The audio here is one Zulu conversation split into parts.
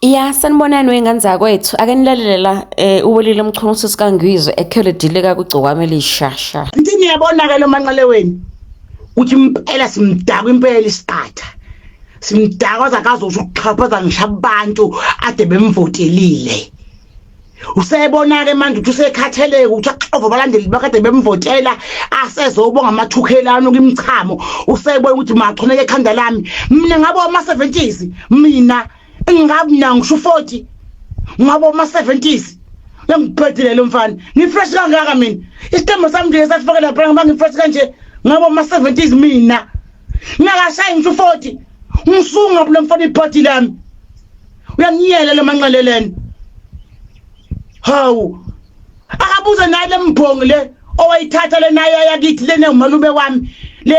Ya, sanibonani wey'ngane zakwethu. Ake nilalele la uWelile Mchunu usisi kaNgizwe ekhele dilika kugcokama elishasha. Ngithi niyabona-ke lo manqele wenu ukuthi impela simdakwa impela isiqatha simdakwa azakazosho ukuxhaphaza ngisho abantu ade bemvotelile. Usebona-ke manje ukuthi usekhatheleke ukuthi axove abalandeli bakade bemvotela asezobonga amathukhelano kimchamo. Usebona ukuthi machoneke ekhanda lami mina ngabo ama-70s mina ngabe mina ngisho u-40 ngabo ama-70s uyangibhedile lo mfana, ngifresh kangaka mina, isitembu sami nje sasifake lapha ngoba ngifresh kanje ngabo ama-70s mina ngingakashayi ngisho u-40 ngisunga lo mfana ibhodi lami. Uyangiyela lo manqeleleni. Hawu, akabuze naye le mbhongi le owayithatha le naye yakithi lena umalume wami le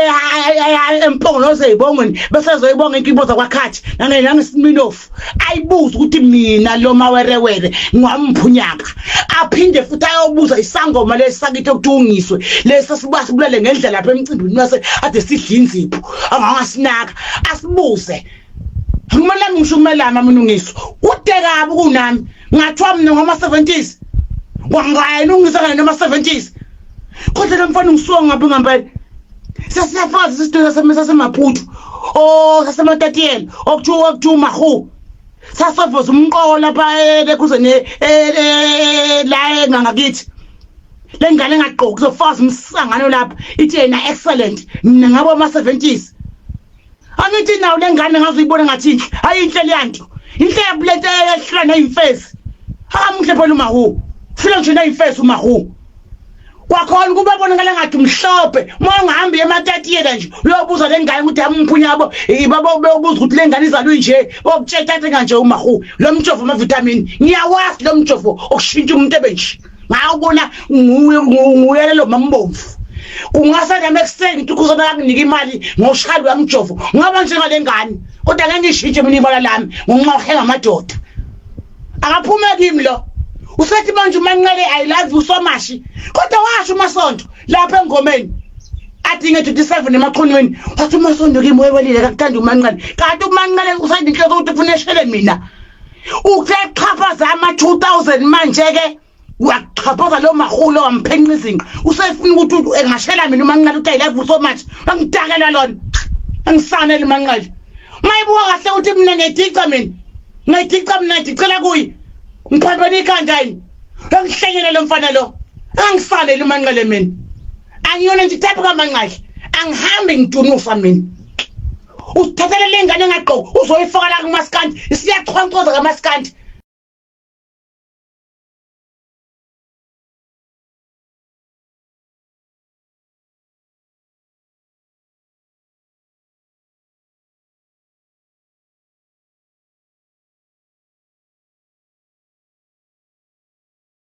empongoloze eyibongweni bese ezoyibonga inkibo zakwakhathi nangesiminofu ayibuze ukuthi mina lo mawerewere ngiwamphunyaka. Aphinde futhi ayobuza isangoma lesi sakithi okuthiwa ungiswe lesi sibulale ngendlela lapha emcimbini wase ade sidla inzipho angangasinaka asibuze. Kumele ngisho umelama mina ungiswe ude kabi kunami ngathiwa mina ngama-70s wangayena ungisa kanye nama-70s kodwa lo mfana ngisuka ngaphi ngempela. Sesiyafazi isitulo sasemaputo o sasematatiyela okuthiwa umahu sasofoza umqoko lapha ekuze la engangakithi le ngane engagqoki kuzofaza umsangano lapha ithi yena excellent mina ngabo ama-70s. Angithi nawo le ngane ngazuyibona ngathi inhle, hayi inhle leyanto inhle lento ehlula neyimfesi. Akamuhle phela umahu fika nje neyimfesi umahu kwakhona kuba bonakala ngathi mhlophe. Uma ungahambi ematatiyela nje uyobuza le ngane ukuthi amphunyabo babo beyobuza ukuthi le ngane izalwe nje okutshetshathe kanje umahu lo mjovo amavitamin ngiyawazi lo mjovo okushintsha umuntu ebe nje ngawubona nguye lo mambomvu. Kungase nami ekuseni ngithi kuzoba yakunika imali ngoshalo yamjovo ngaba njengale ngane kodwa ngeke ngishintshe mina ibala lami ngonxa amadoda. Akaphume kimi lo usethi manje umanqele I love you so much kodwa washo uMasonto lapha engomeni adinge 27 emachonweni wathi uMasonto kimi wewelile kakuthanda umanqele kanti umanqele usayinhloko ukuthi ufuna eshele mina uthe xhaphaza ama 2000 manje ke uyaxhaphaza lo mahulo wamphenqa izinqa usefuna ukuthi engashela mina umanqele uthi I love you so much angidakela lona angisanele umanqele. Mayibuka kahle ukuthi mina ngiyadica mina ngiyadica mina ngidicela kuye ngiphambene ikhanda yini engihlenyele lo mfana lo angisanele umanqele mina angiyona nje type kamanqele angihambi ngidunusa mina. Uthathele le ngane engagqoki uzoyifaka la kumaskandi isiyachwancoza kamaskandi.